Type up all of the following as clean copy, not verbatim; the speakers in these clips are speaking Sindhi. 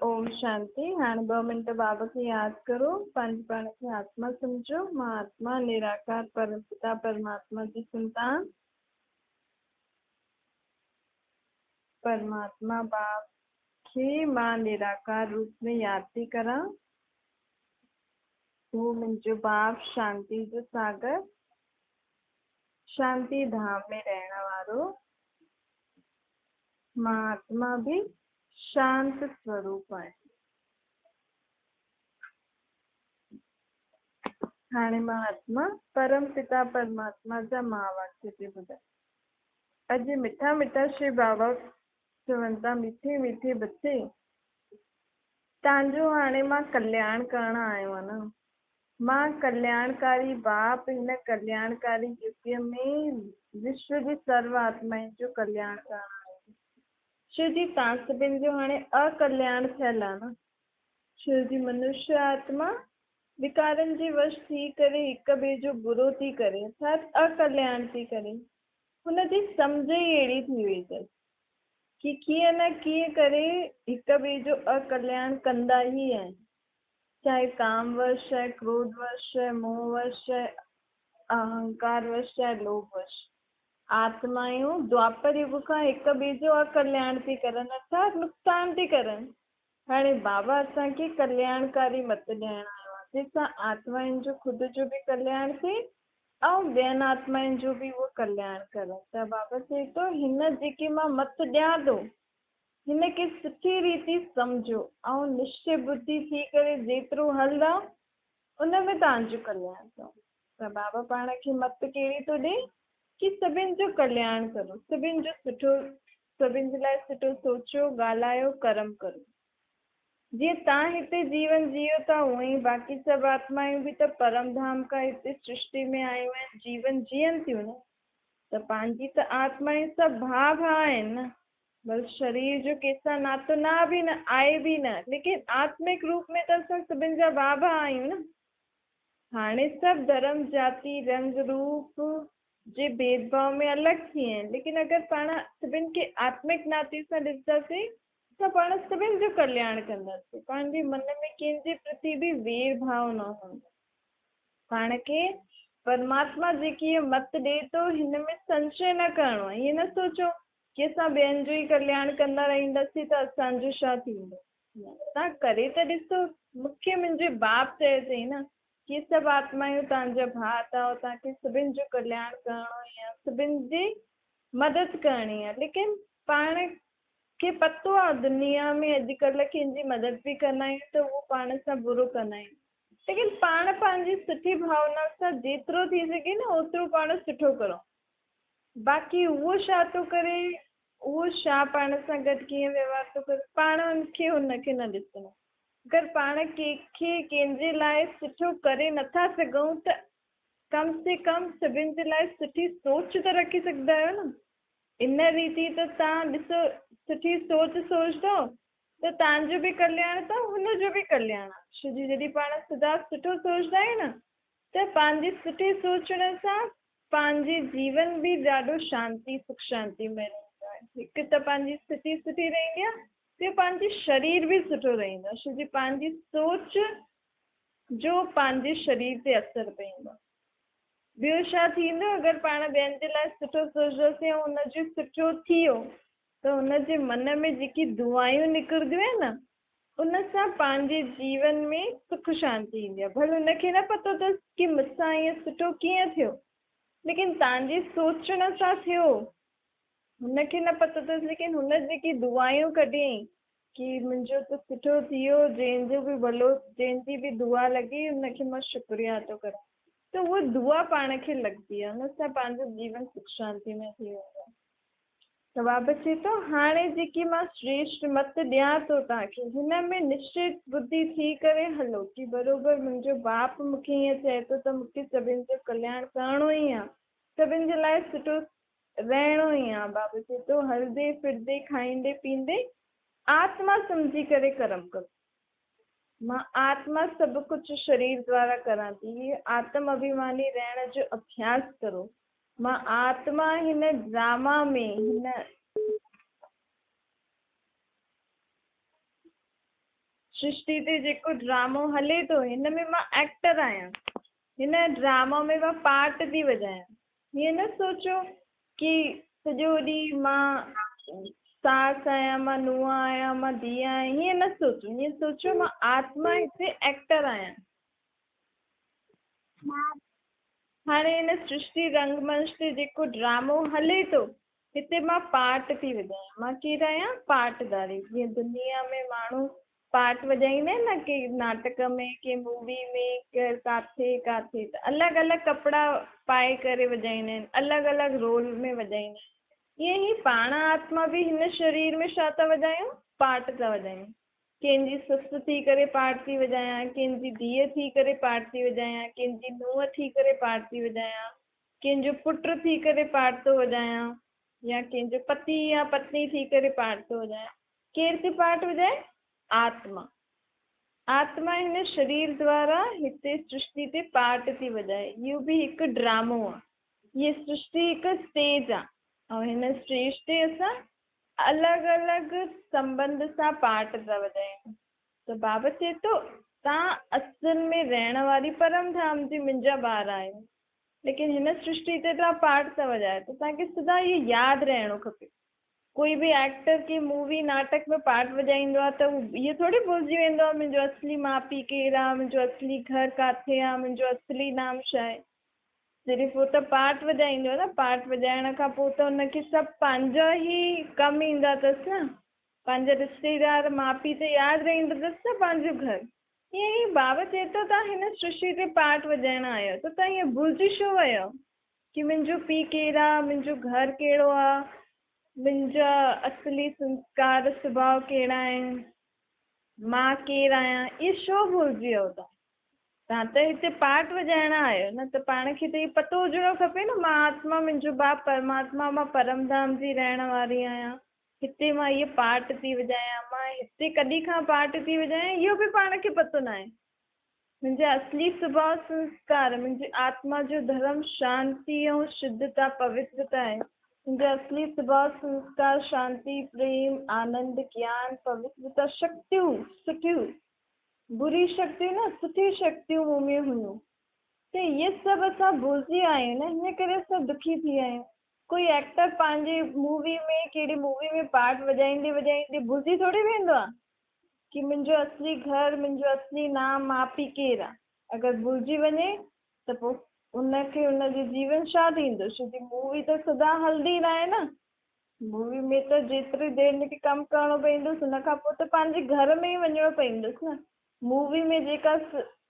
اوم شانتي. هاڻي ٻه منٽ بابا کي ياد ڪرو، پنهنجي پاڻ کي آتما سمجهو. مان آتما نراڪار پرم پتا پرماتما جي سنتان، پرماتما باپ کي مان نراڪار روپ ۾ ياد ٿي ڪران. هو منهنجو باپ شانتي جو ساگر، شانتي ڌام ۾ رهڻ وارو. مان آتما به شانت سوروپ آهيان. هاڻي مان آتما پرم پتا پرماتما جا مها واڪيه ٿي ٻڌايان. اڄ مٺا مٺا شري بابا چون ٿا، مٺي مٺي بچي، تانجو هاڻي مان ڪلياڻ ڪرڻ آيو آهيان نه. مان ڪلياڻڪاري باپ هن ڪلياڻڪاري يگ ۾ وشو جي سرو آتمائن جو ڪلياڻ ڪرڻ آيو آهيان. شو جي تان سڀن جو هاڻي اڪلياڻ ٿيل آهي نه. شو جي منشيه آتما وڪارن جي وش ٿي ڪري هڪ ٻئي جو برو ٿي ڪري ارٿات اڪلياڻ ٿي ڪري. هن جي سمجهه ئي اهڙي ٿي وئي اٿس ڪي ڪيئن نه ڪيئن ڪري هڪ ٻئي جو اڪلياڻ ڪندا ئي آهن. چاهي ڪام وش، چاهي ڪروڌ وش، چاهي موهه وش، چاهي اهنڪار وش، چاهي لوڀ وش. آتمائون دوآپر يگ کان هڪ ٻئي جو اڪلياڻ ٿي ڪرن ارٿات نقصان ٿي ڪرن. هاڻي بابا اسان کي ڪلياڻڪاري مت ڏيڻ آيو آهي، جنهن سان آتمائن جو خود جو به ڪلياڻ ٿئي ۽ ٻين آتمائن جو به اهو ڪلياڻ ڪرن. ته بابا چئي ٿو هن جيڪي مان مت ڏيان ٿو هن کي سٺي ريتي سمجهو ۽ نشچي ٻڌي ٿي ڪري جيترو هلندا ان ۾ توهان جو ڪلياڻ ٿيندو. ته بابا پاڻ کي مت ڪهڙي ٿو ڏئي ڪي سڀن جو ڪلياڻ ڪرو، سڀن جو سٺو، سڀن جي لاء سٺو سوچيو، ڳالهايو، ڪرم ڪرو. جيئن توهان هتي جيون جيئو ٿا اونئن ئي باقي سڀ آتمائون به ته پرم ڌام کان هتي سرشٽي ۾ آيون آهن، جيون جيئن ٿيون نه. ته پنهنجي ته آتمائون سڀ ڀاء ڀاء آهن نه. بس شرير جو ڪنهن سان ناتو نه به نه آهي به نه، ليڪن آتمڪ روپ ۾ ته اسان سڀن جا ڀاء ڀاء آهيون نه. هاڻي سڀ ڌرم، جاتي، رنگ روپ جي ڀيد ڀاء ۾ الڳ ٿي ويا آهن، ليڪن اگر پاڻ سڀن کي آتمڪ ناتي سان ڏسنداسين ته پاڻ سڀن جو ڪلياڻ ڪنداسين. پنهنجي من ۾ ڪنهن جي پرتي به وير ڀاء نه هوندو. پاڻ کي پرماتما جيڪي هيء مت ڏئي ٿو، هن ۾ سنشي نه ڪرڻو آهي. ائين نه سوچو ڪي اسان ٻين جو ئي ڪلياڻ ڪندا رهنداسين ته اسان جو ڇا ٿيندو؟ توهان ڪري ته ڏسو. مون کي منهنجي باپ چيو اٿئي نه ڪي سڀ آتمايون توهان جا ڀاء اٿو، توهان کي سڀن جو ڪلياڻ ڪرڻو ئي آهي، سڀن جي مدد ڪرڻي آهي. ليڪن پاڻ کي پتو آهي دنيا ۾ اڄڪلهه ڪنهن جي مدد به ڪندا آهيون ته اهو پاڻ سان برو ڪندا آهن. ليڪن پاڻ پنهنجي سٺي ڀاونا سان جيترو ٿي سگهي نه اوترو پاڻ سٺو ڪرون. باقي اهو ڇا ٿو ڪري، اهو ڇا پاڻ سان گڏ ڪيئن وهنوار ٿو ڪري، پاڻ ان کي هن کي نه ڏسڻو. اگر پاڻ ڪنهن کي ڪنهن جي لاء سٺو ڪري نٿا سگهون ته ڪم سي ڪم سڀن جي لاء سٺي سوچ ته رکي سگهندا آهيو نه. ان ريتي ته توهان ڏسو سٺي سوچ سوچندو ته توهان جو به ڪلياڻ ته هن جو به ڪلياڻ آهي. ڇو جي جڏهن پاڻ سدا سٺو سوچندا آهيون نه ته پنهنجي سٺي سوچڻ سان پنهنجي جيون به ڏاڍو شانتي سک شانتي ۾ رهندو آهي. هڪ ته پنهنجي اسٿتي سٺي رهندي آهي ٻيو پنهنجي شرير به سٺو رهندو آهي ڇو جي پنهنجي سوچ جو پنهنجي شرير تي اثر پوندو آهي. ٻيو ڇا ٿيندو اگر پاڻ ٻين جي لاء سٺو سوچنداسين ۽ ان جو سٺو ٿي ويو ته ان جي من ۾ جيڪي دعايون نڪرنديون آهن نه ان سان پنهنجي جيون ۾ سک شانتي ايندي آهي. ڀل ان کي نه پتو اٿس ڪي مون سان ائين سٺو ڪيئن ٿيو، ليڪن توهان جي سوچڻ سان ٿيو. هن کي نه پتو اٿس ليڪن هن جيڪي دعايون ڪڍيائين ڪي منهنجو ته سٺو ٿي ويو، جنهن جو به ڀلو، جنهن جي به دعا لڳي ان کي مان شڪريه ٿو ڪران ته اها دعا پاڻ کي لڳندي آهي. ان سان پنهنجو جيون سک شانتي ۾ ٿي ويندو آهي. جواب اچي ٿو، هاڻي جيڪي مان شريشٽ مت ڏيان ٿو توهان کي، هن ۾ نشچت ٻڌي ٿي ڪري هلو ڪي بروبر منهنجو باپ مون کي ائين چئي ٿو ته مون کي سڀن جو ڪلياڻ ڪرڻو ئي آ، سڀن جي لاء سٺو رهڻو ئي آ. بابا چئي ٿو، هلندي ڦرندي، کائيندي پيئندي آتما سمجهي ڪري ڪرم ڪرو. مان آتما سڀ ڪجهه شرير دوارا ڪران ٿي، هيء آتم اڀيماني رهڻ جو اڀياس ڪرو. مان آتما هن ڊراما ۾ هن. سرشٽي تي جيڪو ڊرامو هلي ٿو هن ۾ مان ايڪٽر آهيان، هن ڊرامو ۾ مان پارٽ ٿي وڄايان. هيئن نه سوچو ڪي سڄو ڏينهن مان ساس آهيان، مان نونهن آهيان، مان ڌيءَ آهيان، هيئن نه سوچو. هيئن سوچو مان آتما هتي ايڪٽر آهيان. هاڻي هن سرشٽي رنگ منچ تي جيڪو ڊرامو هلي ٿو هتي مان پارٽ ٿي وڄايان. مان ڪير آهيان؟ پارٽ ڌاري. جيئن دنيا ۾ ماڻهو پارٽ وڄائيندا آهن نه، ڪي ناٽڪ ۾ ڪي مووي ۾ ڪي ڪاٿي ڪاٿي، ته الڳ الڳ ڪپڙا پائي ڪري وڄائيندا آهن، الڳ الڳ رول ۾ وڄائيندا آهن. ائين ئي پاڻ آتما به هن شرير ۾ ڇا ٿا وڄايون؟ پارٽ ٿا وڄايون. ڪنهن جي سس ٿي ڪري پارٽ ٿي وڄايان، ڪنهن جي ڌيءَ ٿي ڪري پارٽ ٿي وڄايان، ڪنهن جي ننهن ٿي ڪري پارٽ ٿي وڄايان، ڪنهن جو پٽ ٿي ڪري پارٽ ٿو وڄايان، يا ڪنهن جو پتي يا پتني ٿي ڪري پارٽ ٿو وڄايان. ڪير ٿي پارٽ وڄائي؟ آتما. آتما هن شرير دوارا هتي سرشٽي تي پارٽ ٿي وڄائي. اهو به هڪ ڊرامو آهي. هيءَ سرشٽي هڪ اسٽيج آهي ۽ هن اسٽيج تي اسان الڳ الڳ سنٻنڌ سان پارٽ ٿا وڄايون. ته بابا چئي ٿو توهان اصل ۾ رهڻ واري پرم ڌام جي منهنجا ٻار آهيو، ليڪن هن سرشٽي تي توهان پارٽ ٿا وڄايو، ته توهان کي سدا اهو ياد رهڻو کپي. ڪوئي به ايڪٽر ڪي مووي ناٽڪ ۾ پارٽ وڄائيندو آهي ته هو اهو ٿوري ڀلجي ويندو آهي منهنجو اصلي ماءُ پيءُ ڪير آهي، منهنجو اصلي گهر ڪاٿي آهي، منهنجو اصلي نام ڇا آهي. صرف هو ته پارٽ وڄائيندو آهي نه، پارٽ وڄائڻ کان پوءِ ته هن کي سڀ پنهنجا ئي ڪم ايندا اٿس نه، پنهنجا رشتيدار ماءُ پيءُ ته ياد رهندو اٿس نه پنهنجو گهر. ائين ئي بابا چئي ٿو توهان هن سرشٽي تي پارٽ وڄائڻ آيا آهيو ته توهان ائين ڀلجي ڇو ويا آهيو ڪي منهنجو پيءُ ڪير آهي، منهنجو گهر ڪهڙو آهي، منهنجا اصلي سنسڪار سڀاءُ ڪهڙا آهن، مان ڪير آهيان، اهي ڇو ڀلجي ويو توهان؟ توهان ته هتي پارٽ وڄائڻ آيا آهيو نه، ته پاڻ کي ته اهو پتو هجڻو کپي نه مان آتما منهنجو باپ پرماتما، مان پرم ڌام جي رهڻ واري آهيان، هتي مان اهو پارٽ ٿي وڄايان، مان هتي ڪڏهن کان پارٽ ٿي وڄايان اهو به پاڻ کي پتو نه آهي. منهنجا اصلي سڀاءُ سنسڪار، منهنجي آتما جو ڌرم شانتي ۽ شڌتا پوترتا آهي. منهنجا اصلي سڀاءُ سنسڪار شانتي پريم آنند گيان پوترتا شڪتيون سٺيون، بري شڪتيون نه سٺي شڪتيون مون ۾ هيون، ته اهي سڀ اسان ڀلجي ويا آهيون نه، هن ڪري اسان دکي ٿي ويا آهيون. ڪوئي ايڪٽر پنهنجي مووي ۾ ڪهڙي مووي ۾ پارٽ وڄائيندي وڄائيندي ڀلجي ٿوري ويندو آهي ڪي منهنجو اصلي گهر منهنجو اصلي نام ماءُ پيءُ ڪير آهي. اگر ڀلجي وڃي ته پوءِ ان کي ان جو جيون ڇا ٿيندو؟ ڇو جي مووي ته سدا هلندي نه آهي نه، مووي ۾ ته جيتري دير مون کي ڪم ڪرڻو پوندس ان کان پوءِ ته پنهنجي گهر ۾ ئي وڃڻو پوندس نه. مووي ۾ جيڪا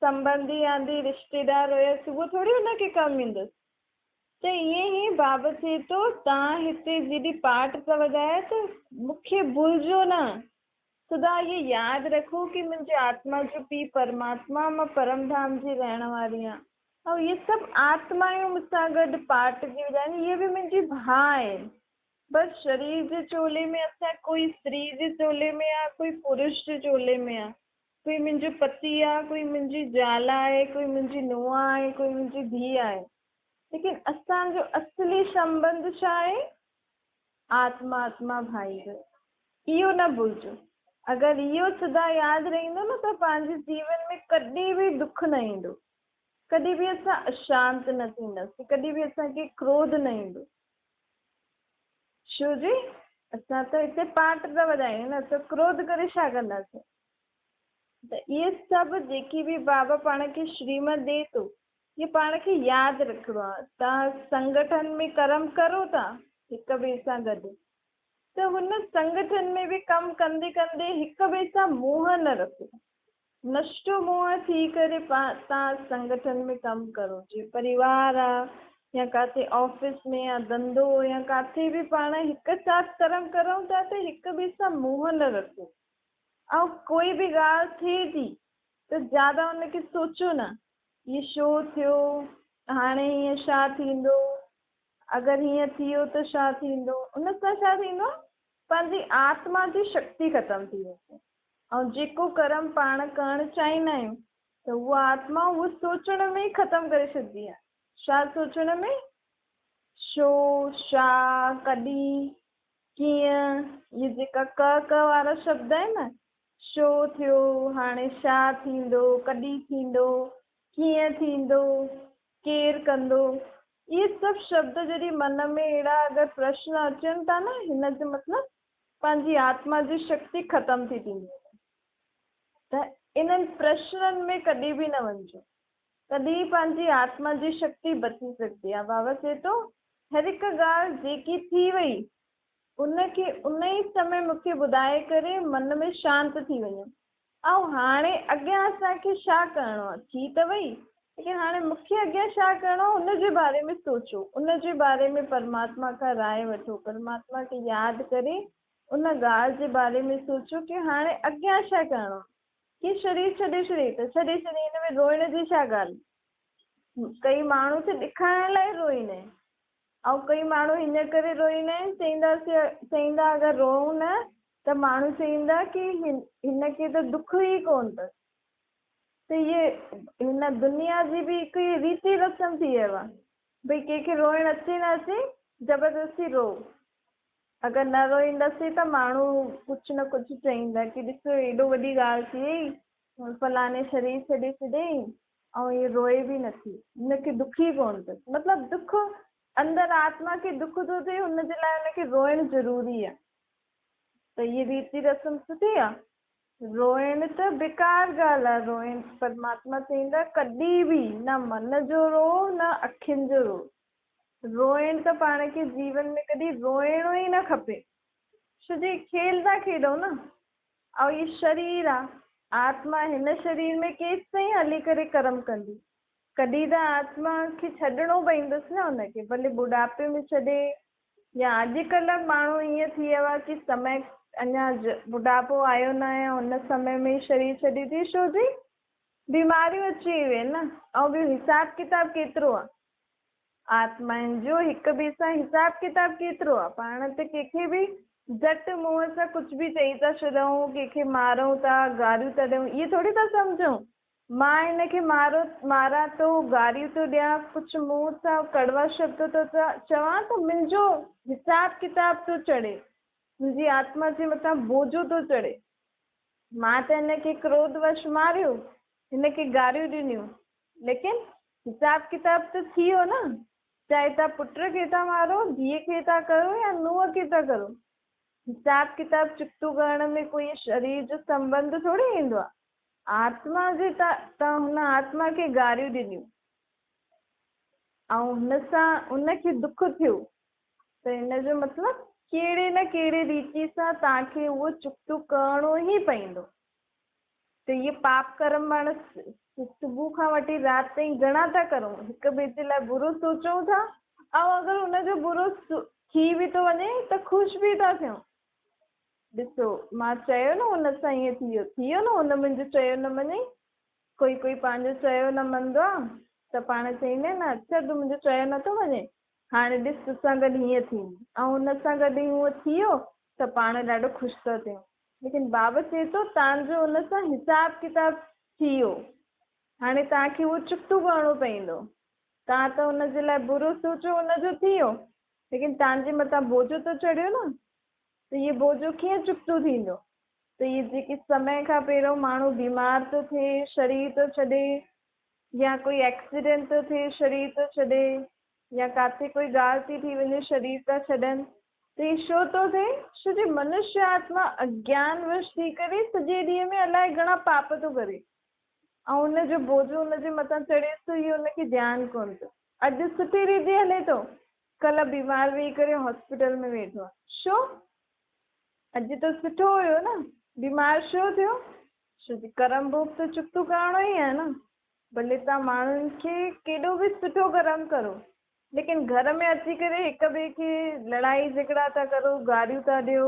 سنٻنڌي آندي رشتيدار هيس اهو ٿوري هن کي ڪم ايندس. ته ائين ئي بابا چئي ٿو توهان هتي جيڏي پارٽ ٿا وڄايو ته مون کي ڀلجو نه، سدا اهو ياد رکو ڪي منهنجي آتما جو پيءُ پرماتما، مان پرم ڌام جي رهڻ واري آهيان ۽ اهي سڀ آتمائون مون سان گڏ پارٽ ٿي وڄائن، اهي به منهنجي ڀاءُ آهن. بس شرير جي چولي ۾ اسان ڪوئي استري جي چولي ۾ آهي، ڪوئي پرش جي چولي ۾ آهي، ڪوئي منهنجو پتي آهي، ڪوئي منهنجي زال آهي، ڪوئي منهنجي ننهن آهي، ڪوئي منهنجي ڌيءَ آهي، ليڪن اسان جو اصلي سنٻنڌ ڇا آهي؟ آتما آتما ڀائي جو. اهو نه ڀلجو. اگر اهو سدا ياد رهندو نه ته پنهنجي جيون ۾ ڪڏهن به دک نه ايندو، ڪڏهن به اسان اشانت نه ٿينداسين، ڪڏهن به اسان کي ڪروڌ نه ايندو. ڇو جي اسان ته هتي پارٽ ٿا وڄايون نه، ته ڪروڌ ڪري ڇا ڪنداسين؟ ته اهي سڀ جيڪي به بابا پاڻ کي شريمت ڏئي ٿو اهي پاڻ کي ياد رکڻو آهي. توهان سنگٺن ۾ ڪرم ڪرو ٿا هڪ ٻئي سان گڏ، ته هن سنگٺن ۾ به ڪم ڪندي ڪندي هڪ ٻئي سان موهه نه رکو، نشٽو موهه ٿي ڪري توهان سنگٺن ۾ ڪم ڪرو. جيئن پريوار آهي يا ڪاٿي آفيس ۾ يا ڌنڌو يا ڪاٿي به پاڻ هڪ ساٿ ڪرم ڪرون ٿا ته هڪ ٻئي سان موهه نه رکو. ۽ ڪوئي به ڳالهه ٿئي ٿي ته زياده هن کي سوچو نه، هيءُ ڇو ٿيو، هاڻي هيئن ڇا ٿيندو، اگر هيئن ٿي ويو ته ڇا ٿيندو. ان سان ڇا ٿيندو آهي، پنهنجي آتما جي شڪتي ختم ٿي ويندي آهي. ۽ جيڪو ڪرم پاڻ ڪرڻ چاهيندا آهيون ته اها آتما اهو سوچڻ ۾ ئي ختم ڪري ڇڏندي آهي. ڇا سوچڻ ۾؟ ڇو، ڇا، ڪڏهن، ڪيئن، اهي جيڪا ڪ ڪ وارا شبد آهن نه، ڇو ٿيو، هاڻي ڇا ٿيندو، ڪڏهن ٿيندو، ڪيئن ٿيندو، ڪير ڪندو، اهي سڀ شبد جڏهن من ۾ اهڙا اگر پرشن اچن ٿا نه، هن جو مطلب پنهنجي آتما جي شڪتي ختم ٿي ٿيندي وڃي. ته انهن پرشنن ۾ ڪڏهن به نه وڃجو، تڏهن پنهنجي آتما جي شڪتي بچي سگهندي آهي. بابا چئي ٿو هر هڪ ڳالهه جيڪي ٿي وئي ان کي ان ئي سمي مون کي ٻڌائي ڪري من ۾ شانت ٿي وڃو. ۽ هاڻي اڳيان اسان کي ڇا ڪرڻو آهي؟ ٿي ته وئي، ليڪن هاڻي مون کي اڳيان ڇا ڪرڻو آهي ان جي باري ۾ سوچو، ان جي باري ۾ پرماتما کان راء وٺو، پرماتما کي ياد ڪري ان ڳالهه جي باري ۾ سوچو ڪي هاڻي اڳيان ڇا ڪرڻو آهي. ڪي شرير ڇڏي ڇڏي ته ڇڏي ڇڏي، هن ۾ روئڻ جي ڇا ڳالهه؟ ڪئي ماڻهو ته ڏيکارڻ لاء روئيندا آهن، ۽ ڪئي ماڻهو هن ڪري روئيندا آهن، چئيندا اگر روئون نه ته ماڻهو چئيندا ڪي هن کي ته دک ئي ڪونه اٿس. ته هيء هن دنيا جي به هڪ هيء ريتي رسم ٿي ويو آهي، ڀئي ڪنهن کي روئڻ اچي نه اچي زبردستي روئو، اگر نه روئينداسين ته ماڻهو ڪجهه نه ڪجهه چئيندا ڪي ڏسو ايڏو وڏي ڳالهه ٿي وئي، فلاڻي شرير ڇڏي ڇڏيائين ۽ هيء روئي به نٿي، هن کي دک ئي ڪونه اٿس. مطلب دک اندر آتما کي دک ٿو ٿئي، هن جي لاء هن کي روئڻ ضروري آهي. ته هيء ريتي رسم سٺي آهي؟ روئڻ ته بيڪار ڳالهه آهي. روئڻ پرماتما چئيندا ڪڏهن به نه من جو روئو نه اکين جو روئو. روئڻ ته پاڻ کي جيون ۾ ڪڏهن روئڻو ئي نه کپي. ڇو جي کيل ٿا کيڏون نه. ۽ هي شرير آ، آتما هن شرير ۾ ڪيستائين هلي ڪري ڪرم ڪندي؟ ڪڏهن ته آتما کي ڇڏڻو پئيندس نه ان کي، ڀلي ٻڍاپي ۾ ڇڏي يا اڄڪلهه ماڻهو ائين ٿي ويو آ ڪي سمي اڃا ٻڍاپو آيو نه آهي ان سمي ۾ ئي شرير ڇڏي ٿي، ڇو جي بيماريون اچي ويون آهن نه، ۽ ٻيو حساب ڪتاب ڪيترو آ، آتمائن جو هڪ ٻئي سان حساب ڪتاب ڪيترو آ؟ پاڻ ته ڪنهن کي به جهٽ منهن سان ڪجهه به چئي ٿا ڇڏون، ڪنهن کي مارون ٿا، گاريون ٿا ڏيون، اهي ٿوري ٿا سمجهون. مان هن کي مارو ماران ٿو، گاريون ٿو ڏيان، ڪجهه منهن سان ڪڙوا شبد ٿو چوان ته منهنجو حساب ڪتاب ٿو چڙهي، منهنجي آتما جي مٿان بوجو ٿو چڙهي. مان ته هن کي ڪروڌ وش ماريو، هن کي گاريون ڏنيون، ليڪن حساب ڪتاب ته ٿي ويو نه، چاهي توهان پٽ کي ٿا مارو، ڌيء کي ٿا ڪرو يا نونهن کي ٿا ڪرو، حساب ڪتاب چڪتو ڪرڻ ۾ ڪوئي شرير جو سنٻنڌ ٿوري ايندو آهي. آتما جي توهان هن آتما کي گاريون ڏنيون ۽ هن سان ان کي دک ٿيو ته ان جو مطلب ڪهڙي نه ڪهڙي ريتي سان توهان کي اهو چڪتو ڪرڻو ئي پوندو. ته اهي پاپ ڪرم پاڻ صبح کان وٺي رات تائين گهڻا ٿا ڪرون، هڪ ٻئي جي لاء برو سوچون ٿا ۽ اگر ان جو برو ٿي به ٿو وڃي ته خوش به ٿا ٿيون. ڏسو مان چيو نه هن سان ائين ٿي ويو، ٿي ويو نه هن منهنجو چيو نه مڃيائين. ڪوئي ڪوئي پنهنجو چيو نه مڃندو آ ته پاڻ چئيندا آهن نه اڇا تون منهنجو چيو نه ٿو مڃين هاڻي ڏس تو سان گڏ هيئن ٿيندو ۽ هن سان گڏ هونئن ٿي ويو ته پاڻ ڏاڍو خوش ٿا ٿيون. ليڪن بابا چئي ٿو توهان جو ان سان حساب ڪتاب ٿي ويو، هاڻي توهان کي اهو چڪتو ڪرڻو پوندو. توهان ته ان جي لاء برو سوچيو ان جو ٿي ويو، ليڪن توهان جي مٿان بوجو ته چڙهيو نه، ته اهو بوجو ڪيئن چڪتو ٿيندو؟ ته اهي جيڪي سمي کان پهريون ماڻهو بيمار ٿو ٿئي، شرير ٿو ڇڏي، يا ڪوئي ايڪسيڊنٽ ٿو ٿئي، شرير ٿو ڇڏي، يا ڪاٿي ڪوئي ڳالهه ٿي ٿي وڃي شرير ٿا ڇڏن ته هي ڇو ٿو ٿئي؟ ڇو جي منشيه آتما اگيان وش ٿي ڪري سڄي ڏينهن ۾ الائي گهڻا پاپ ٿو ڪري ۽ ان جو بوجو ان جي مٿان چڙهيس ٿو اهو ان کي ڌيان ڪونه ٿو. اڄ سٺي ريتي هلي ٿو ڪلهه بيمار ويهي ڪري هاسپيٽل ۾ ويٺو آهي. ڇو؟ اڄ ته سٺو هيو نه بيمار ڇو ٿيو؟ ڇو جي ڪرم ڀوڳ ته چڪتو ڪرڻو ئي آهي نه. ڀلي توهان ماڻهن کي ڪيڏو به سٺو گرم ڪرو ليڪن گهر ۾ اچي ڪري هڪ ٻئي کي لڙائي جهڳڙا ٿا ڪرو، گاريون ٿا ڏيو،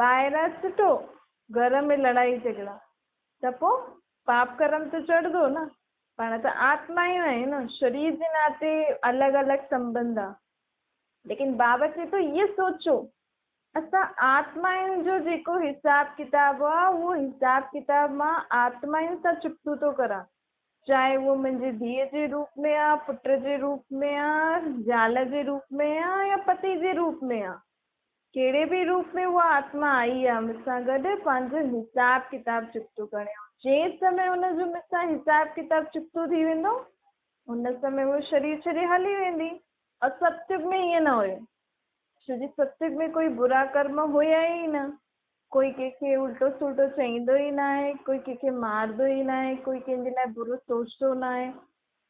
ٻاهران سٺو گهر ۾ لڙائي جهڳڙا ته پوء پاپ ڪرم ته چڙهندو نه. پاڻ ته آتما ئي آهيون نه، شرير جي ناتي الڳ الڳ سنٻنڌ آ. ليڪن بابا چئي ٿو اهي سوچو اسان آتمائن جو جيڪو حساب ڪتاب آ، اهو حساب ڪتاب مان آتمائن سان چڪتو ٿو ڪران، چاهي اهو منهنجي ڌيء جي روپ ۾ آ، پٽ جي روپ ۾ آ، زال جي روپ ۾ آ يا پتي جي روپ ۾ آ. ڪهڙي به روپ ۾ اها آتما آئي آهي مون سان گڏ پنهنجو حساب ڪتاب چڪتو ڪرڻ. جنهن سمي ان جو مون سان حساب ڪتاب چڪتو ٿي ويندو، ان سمي اهو شرير ڇڏي هلي ويندي. ۽ ستيگ ۾ ائين نه هيو، ڇو جي ستيگ ۾ ڪوئي برا ڪرم هيا ئي نه. ڪوئي ڪنهن کي الٽو سلٽو چئيندو ئي نه آهي، ڪوئي ڪنهن کي مارندو ئي نه آهي، ڪوئي ڪنهن جي لاء برو سوچندو نه آهي،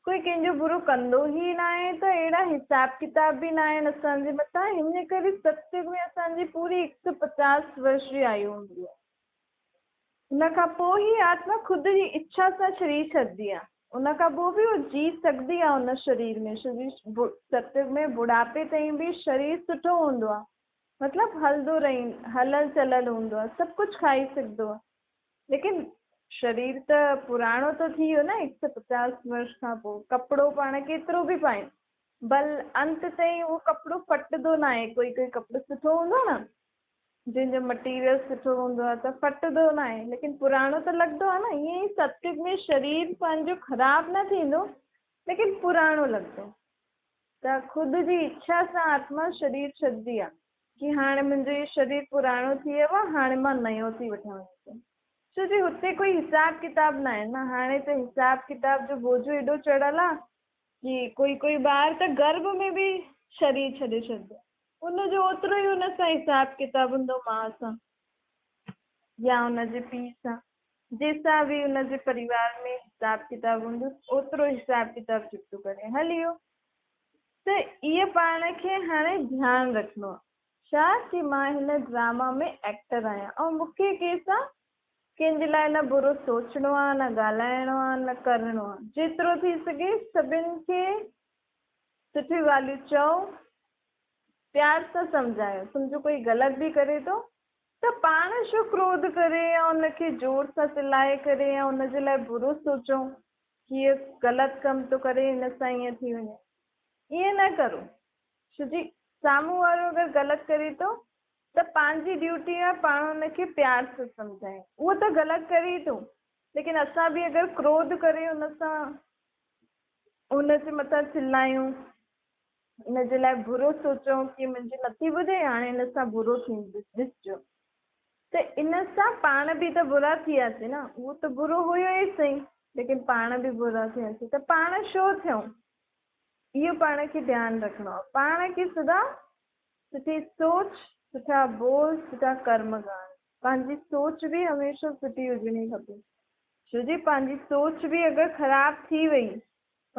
ڪوئي ڪنهن جو برو ڪندو ئي نه آهي ته اهڙا حساب ڪتاب به نه آهن اسان جي مٿان. هن ڪري ستيگ ۾ اسان جي پوري هڪ سؤ پچاس ورش جي آيو هوندي آهي. ان کان پوء هي آتما خود جي اڇا سان شرير ڇڏندي آهي. ان کان پوء به هو جي سگهندي آهي ان شرير ۾، ڇو جي ستيگ ۾ بڙهاپي تائين به شرير سٺو هوندو آهي. مطلب هلندو رهي هلل چلل هوندو آهي، سڀ ڪجهه کائي سگهندو آهي، ليڪن شرير ته پراڻو ته ٿي ويو نه هڪ سؤ پچاس ورش کان پوء. ڪپڙو پاڻ ڪيترو به پايون ڀل انت تائين اهو ڪپڙو ڦٽندو نه آهي. ڪوئي ڪوئي ڪپڙو سٺو هوندو آهي نه، جنهن جو مٽيريل سٺو هوندو آهي ته ڦٽندو نه آهي، ليڪن پراڻو ته لڳندو آهي نه. ائين ئي ستيگ ۾ شرير پنهنجو خراب نه ٿيندو، ليڪن پراڻو لڳندو. ته خود جي اڇا سان آتما شرير ڇڏندي آ ڪي هاڻي منهنجو هي شرير پراڻو ٿي ويو آ، هاڻي مان نيو ٿي وٺان وڃي ٿو. ڇو جي هتي ڪوئي حساب ڪتاب ناهي نه. هاڻي ته حساب ڪتاب جو بوجهو ايڏو چڙهيل آ ڪي ڪوئي ڪوئي ٻار ته گرڀ ۾ به شرير ڇڏي ڇڏندو آ. ان جو اوترو ئي ان سان حساب ڪتاب هوندو ماء سان يا ان جي پيء سان. جنهن سان به ان جي پريوار ۾ حساب ڪتاب هوندس، اوترو حساب ڪتاب چڪتو ڪري هلي ويو. ته اهي پاڻ کي هاڻي ڌيان رکڻو آهي. ڇا ڪي مان هن ڊراما ۾ ايڪٽر آهيان ۽ مون کي ڪنهن سان ڪنهن جي لاء نه برو سوچڻو آهي، نه ڳالهائڻو آهي، نه ڪرڻو آهي. جيترو ٿي سگهي سڀن کي سٺيون ڳالهيون چئو، پيار سان سمجهايو. سمجهو ڪوئي غلط به ڪري ٿو ته پاڻ ڇو ڪروڌ ڪري يا ان کي زور سان چلائي ڪري يا ان جي لاء برو سوچون ڪي هي غلط ڪم ٿو ڪري هن سان ائين ٿي وڃي. ائين نه ڪرو. ڇو جي سامهون وارو اگر غلط ڪري ٿو ته پنهنجي ڊيوٽي آهي پاڻ ان کي پيار سان سمجهايون. اهو ته غلط ڪري ٿو ليڪن اسان به اگر ڪروڌ ڪري ان سان ان جي مٿان چلايون ان جي لاء برو سوچيو ڪي منهنجي نٿي ٻڌي هاڻي ان سان برو ٿيندس ڏسجو ته ان سان پاڻ به ته برا ٿي وياسين نه. اهو ته برو هيو ئي سهي ليڪن پاڻ به برا ٿي وياسين ته پاڻ ڇو ٿيون؟ اهو پاڻ کي ڌيان رکڻو آهي. پاڻ کي سدا سٺي سوچ، سٺا بول، سٺا ڪرم ڪرڻ. پنهنجي سوچ به هميشه سٺي هجڻي کپي. ڇو جي پنهنجي سوچ به اگر خراب ٿي وئي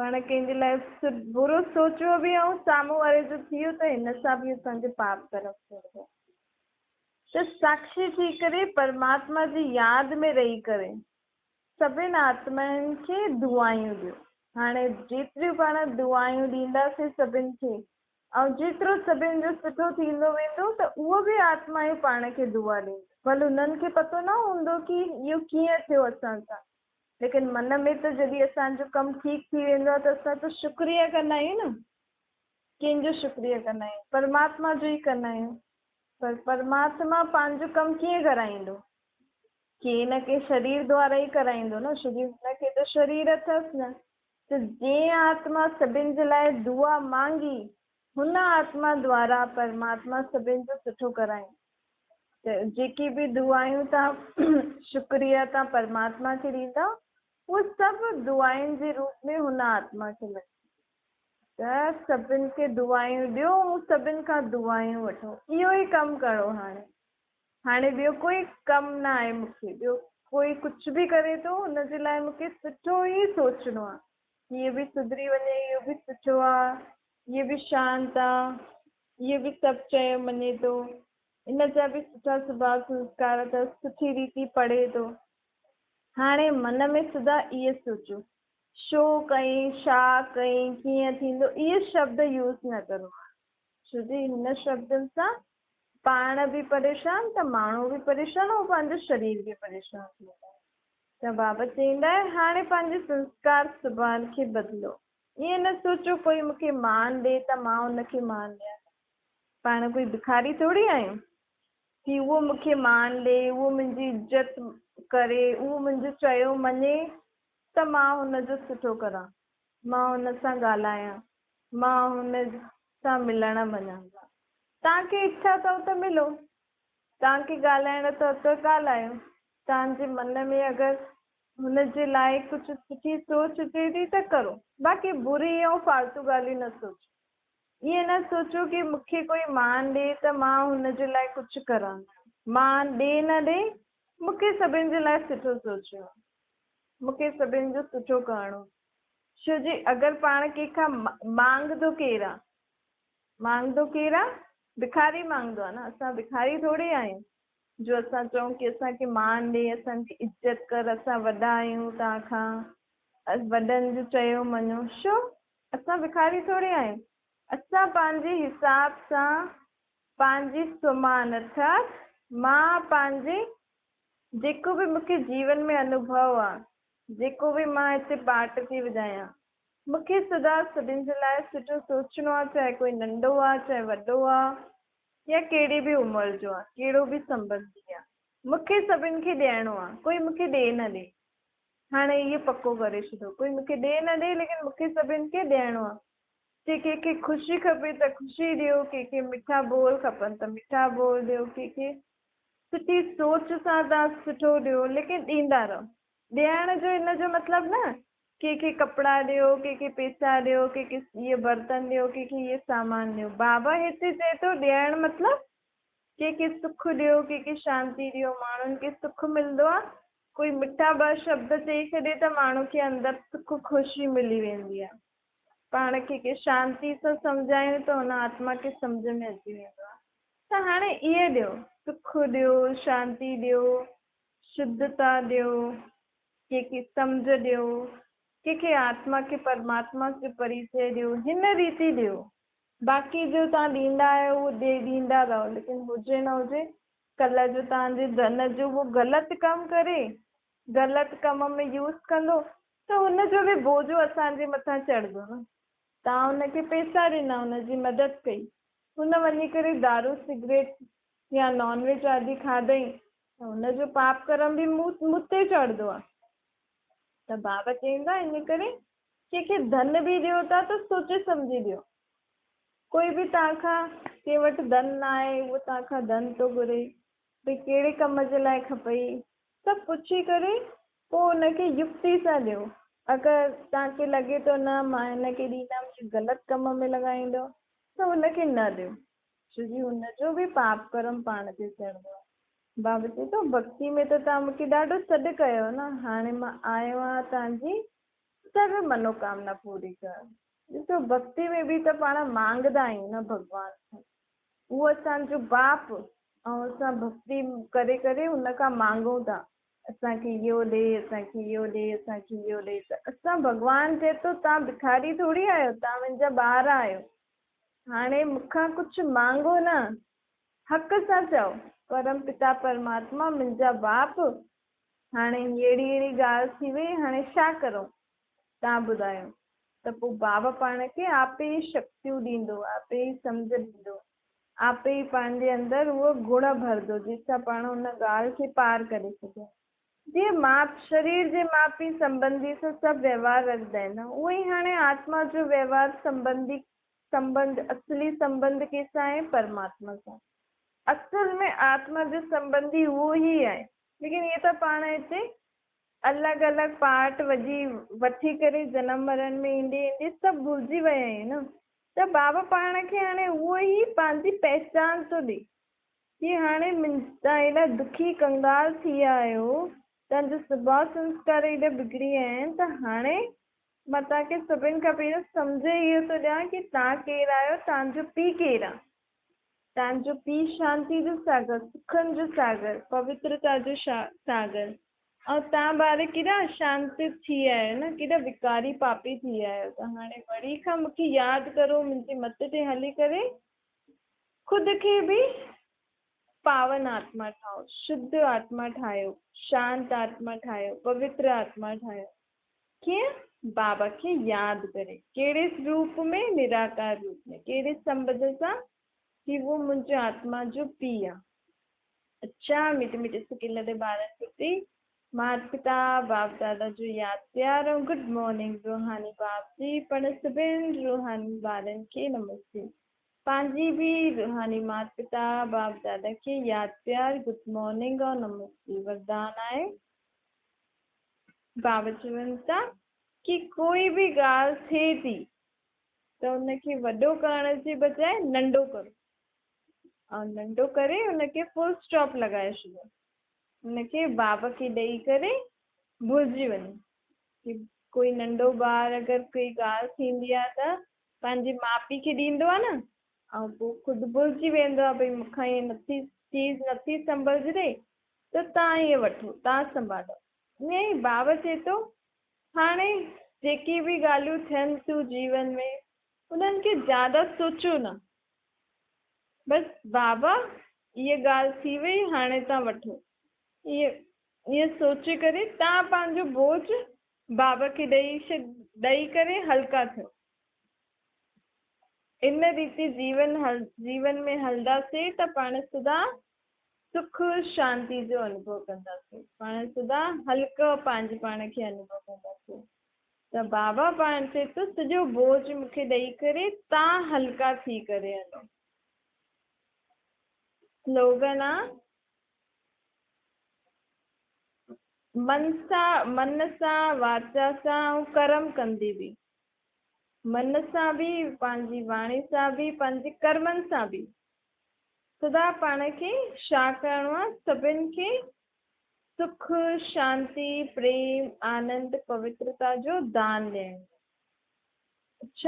پاڻ ڪنهن جي لاء برو سوچيو به ۽ سامهون واري جو ٿي ويو ته هن سان به اسان جو پاپ ڪرم ٿيندو. ته ساکشي ٿي ڪري پرماتما جي ياد ۾ رهي ڪري سڀن آتمائن کي دعايون ڏيو. هاڻي جيتريون پاڻ دعايون ڏينداسين سڀن کي ۽ جيترو سڀن جو سٺو ٿيندو ويندو ته اهو به آتمائون پاڻ کي دعا ڏينديون. ڀل انهن کي پتو نه هوندو ڪي اهو ڪيئن ٿيو اسان سان. ليڪن من ۾ ته جڏهن اسان جو ڪم ٺيڪ ٿي ويندو آهي ته اسان ته شڪريه ڪندا آهيون نه. ڪنهن جو شڪريه ڪندا آهيون؟ پرماتما جو ئي ڪندا آهيون. پر پرماتما پنهنجو ڪم ڪيئن ڪرائيندو؟ ڪنهن نه ڪنهن شرير دوارا ئي ڪرائيندو نه، ڇو جي هن کي ته شرير اٿس نه. ته جنهن آتما سڀن جي لاء دعا مانگي، هن آتما دوارا پرماتما سڀن جو سٺو ڪرائيندو. ته جيڪي به دعايون توهان شڪريه توهان پرماتما کي ڏيندا، اهي سڀ دعائن جي روپ ۾ هن آتما کي ملنديون. ته سڀن کي دعايون ڏيو ۽ سڀن کان دعايون وٺو. اهو ئي ڪم ڪرو هاڻي. هاڻي ٻيو ڪوئي ڪم نه آهي مون کي. ٻيو ڪوئي ڪجهه به ڪري ٿو ان جي لاء مون کي سٺو ئي سوچڻو آهي. هيء به سڌري وڃي، اهو به سٺو آهي، هيء به شانت آهي. اهو به سڀ چيو مڃي ٿو. ان جا به سٺا سڀاء سنسڪار اٿس، سٺي ريتي پڙهي ٿو. هاڻي من ۾ سدا اهي سوچو، ڇو ڪئين، ڇا ڪئين، ڪيئن ٿيندو، اهي شبد يوز نه ڪرو هاڻي. ڇو جي هن شبدن سان پاڻ به پريشان ته ماڻهو به پريشان ۽ پنهنجو شرير به پريشان ٿي ويندو آهي. ته بابا چئيندا آهي هاڻي پنهنجي سنسڪار سڀاء کي بدلو. ائين نه سوچو ڪوئي مون کي مان ڏي ته مان ان کي مان ڏيان. پاڻ ڪوئي بکاري ٿوري آهيون ڪي اهو مون کي مان ڏي، اهو منهنجي عزت ڪري، اهو منهنجو چيو مڃي ته مان هن جو سٺو ڪران، مان هن سان ڳالهايان، مان هن سان ملڻ وڃان. توهان کي اڇا اٿو ته ملو، توهان کي ڳالهائڻو اٿو ته ڳالهايو. توهان جي من ۾ اگر هن جي لاء ڪجهه سٺي سوچ اچي ٿي ته ڪرو، باقي بري ۽ فالتو ڳالهيون نه سوچو. ائين نه سوچو ڪي مون کي ڪوئي مان ڏي ته مان هن جي لاء ڪجهه ڪران. مان ڏي نه ڏي، مون کي سڀن جي لاء سٺو سوچڻو آهي. مون کي سڀن جو سٺو ڪرڻو آهي. ڇو جي اگر پاڻ ڪنهن کان مانگندو ڪير آهي؟ مانگندو ڪير آ؟ بکاري مانگندو آ نه، اسان بکاري ٿوري آهيون جو اسان چئون ڪي اسان کي مان ڏي، اسان جي عزت ڪر، اسان وڏا آهيون توهان کان، وڏن جو چيو مڃو، ڇو؟ اسان بکاري ٿوري آهيون، اسان پنهنجي حساب سان پنهنجي سمان ارٿات مان پنهنجي جيڪو به مون کي جيون ۾ انوڀو آ، جيڪو به مان هتي پاٺ ٿي وڄايان، مون کي سدا سڀن جي لاء سٺو سوچڻو آ، چاهي ڪوئي ننڍو آ، چاهي وڏو آ يا ڪهڙي به عمر جو آ، ڪهڙو به سنبنڌي آ. مون کي سڀن کي ڏيڻو آ، ڪوئي مون کي ڏي نه ڏي. هاڻي اهو پڪو ڪري ڇڏو، ڪوئي مون کي ڏي نه ڏي ليڪن مون کي سڀن کي ڏيڻو آ. چي ڪنهن کي خوشي کپي ته خوشي ڏيو، ڪنهن کي مٺا ٻول کپن ته مٺا ٻول ڏيو، ڪنهن کي سٺي سوچ سان توهان سٺو ڏيو، ليڪن ڏيندا رهو. ڏيڻ جو ان جو مطلب نه ڪنهن کي ڪپڙا ڏيو، ڪنهن کي پيسا ڏيو، ڪنهن کي اهي برتن ڏيو، ڪنهن کي اهي سامان ڏيو. بابا هتي چئي ٿو ڏيڻ مطلب ڪنهن کي سک ڏيو، ڪنهن کي شانتي ڏيو. ماڻهن کي سک ملندو آ، ڪوئي مٺا ٻه شبد چئي ڇڏي ته ماڻهو کي اندر سک خوشي ملي ويندي آ. پاڻ کي ڪنهن شانتي سان سمجهايون ته ان آتما کي سمجهه ۾ اچي ويندو آ. ته هاڻي اهي ڏيو، سک ڏيو، شانتي ڏيو، شڌتا ڏيو، ڪنهن کي سمجهه ڏيو، ڪنهن کي آتما کي پرماتما جو پريچيه ڏيو، هن ريتي ڏيو. باقي جو توهان ڏيندا آهيو اهو ڏيندا رهو، ليڪن هجي نه هجي ڪلهه جو توهان جي ڌن جو اهو غلط ڪم ڪري، غلط ڪم ۾ يوز ڪندو ته هن جو به بوجهو اسان جي مٿان چڙهندو نه. توهان هن کي پيسا ڏنا، هن جي مدد ڪئي، هن وڃي ڪري دارو، سگريٽ يا نان ويج آدي کاڌئين ته هن جو پاپ ڪرم به مون تي چڙهندو آهي. ته بابا چئيندا ان ڪري ڪنهن کي ڌن به ڏيو ٿا ته سوچي سمجهي ڏيو. ڪوئي به توهان کان ڪنهن وٽ ڌن نه آهي اهو توهان کان ڌن ٿو گهري، ڀئي ڪهڙي ڪم جي لاء کپئي، سڀ پڇي ڪري پوء ان کي يڪتي سان ڏيو. اگر توهان کي لڳي ٿو نه مان هن کي ڏيندم هي غلط ڪم ۾ لڳائيندو ته هن کي نه ڏيو. ڇو جي هن جو به پاپ ڪرم پاڻ تي چڙهندو آهي. بابا چئي ٿو، ڀڳتي ۾ ته توهان مون کي ڏاڍو سڏ ڪيو نه، هاڻي مان آيو آهيان توهان جي سرو منوڪامنا پوري ڪرڻ. ڏسو ڀڳتي ۾ به ته پاڻ مانگدا آهيون نه ڀڳوان کان. اهو اسان جو باپ ۽ اسان ڀڳتي ڪري ڪري هن کان مانگون ٿا، اسان کي اهو ڏي، اسان کي اهو ڏي، اسان کي اهو ڏي. ته اسان ڀڳوان چئي ٿو، توهان ڀکاري ٿوري آهيو، توهان منهنجا ٻار آهيو. هاڻي مون کان ڪجهه مانگو نه، حق سان چئو، پرم پتا پرماتما منهنجا باپ، هاڻي هيئڙي هيئڙي ڳالهه ٿي وئي، هاڻي ڇا ڪرون، توهان ٻڌايو. ته پوء بابا پاڻ کي آپي ئي شڪتيون ڏيندو، آپي ئي سمجهه ڏيندو، آپي ئي پنهنجي اندر اهو گڻ ڀرندو، جنهن سان پاڻ ان ڳالهه کي پار ڪري سگهون. جيئن ماء شرير جي ماء پيء سنٻنڌي سان سڀ وهنوار رکندا آهن، اهو ئي هاڻي آتما جو وهنوار سنٻنڌي سنٻنڌ اصلي سنٻنڌ ڪنهن سان آهي؟ پرماتما سان. اصل ۾ آتما جو سنٻنڌي اهو ئي آهي. ليڪن اهي ته پاڻ هتي الڳ الڳ پارٽ وڄي وٺي ڪري جنم مرڻ ۾ ايندي ايندي سڀ ڀلجي ويا آهيون نه. ته بابا پاڻ کي هاڻي اهو ئي پنهنجي پهچان ٿو ڏي. ڪي هاڻي توهان ايڏا دکي ڪنگال ٿي ويا آهيو، توهان جا سڀاء سنسڪار ايڏا بگڙي ويا آهن ته هاڻي مان توهان کي سڀن کان پهريون سمجهه اهو ٿو ڏيان ڪي توهان ڪير آهيو، توهان جو پيء ڪير آهي. توهان جو پيء شانتي جو ساگر، سکن جو ساگر، پوترتا جو ساگر ۽ توهان ٻار ڪيڏا اشانت ٿي ويا آهيو نه، ڪيڏا وڪاري پاپي ٿي ويا آهيو ته هاڻي وري کان مون کي ياد ڪرو، منهنجي مت تي هلي ڪري خود کي به پاون آتما ٺاهو، شڌ آتما ٺاهيو، شانت آتما ٺاهيو، پوتر آتما ٺاهيو. ڪيئن؟ بابا کي ياد ڪري. ڪهڙي روپ ۾؟ نراڪار روپ ۾. ڪهڙي سنٻنڌ سان؟ ڪي اهو منهنجي آتما جو پيء آ. اڇا مٺي مٺي سڪيلڌي ٻارن پرتي مات پتا باپ دادا جو ياد پيار ۽ گڊ مارننگ روحاني باپ جي پڻ سڀن روحاني ٻارن کي نمستي. پنهنجي به روحاني مات پتا باپ دادا کي ياد پيار گڊ مارننگ اور نمستي. وردان آهي، بابا چون ٿا ڪي ڪوئي به ڳالهه ٿئي ٿي ته ان کي وڏو ڪرڻ جي بجاء ننڍو ڪرو ۽ ننڍو ڪري ان کي فل اسٽاپ لڳائي ڇڏيو، ان کي بابا کي ڏئي ڪري ڀلجي وڃو. ڪي ڪوئي ننڍو ٻار اگر ڪوئي ڳالهه ٿيندي آهي ته پنهنجي ماءُ پيءُ کي ڏيندو آهي نه، ۽ پوءِ خود ڀلجي ويندو آهي ڀئي مون کان هيءَ نٿي چيز نٿي سنڀلجي ته توهان هيءَ وٺو، توهان سنڀالو. ائين ئي بابا چئي ٿو هاڻي جيڪي به ڳالهيون ٿين ٿيون جيون ۾ انهن کي زياده سوچو نه، بس بابا هيءَ ڳالهه ٿي وئي هاڻي توهان وٺو، ائين سوچي ڪري توهان پنهنجو بوجهه بابا کي ڏئي ڪري هلڪا ٿيو. ان ريتي جيون ۾ هلنداسين ته پاڻ سدا سک شانتي جو انوڀو ڪنداسين، پاڻ سدا هلڪو پنهنجي پاڻ کي انوڀو ڪنداسين. ته بابا پاڻ چئي ٿو سڄو بوجهه مون کي ڏئي ڪري توهان هلڪا ٿي ڪري هلو. سلوگن آ من سان، من سان، واچا سان ۽ ڪرم ڪندي به، من سان به، پنهنجي واڻي سان به، پنهنجي ڪرمن سان به سدا پاڻ کي ڇا ڪرڻو آ؟ سڀن کي سک شانتي پريم آنند پوترتا جو دان ڏيڻو. اڇا.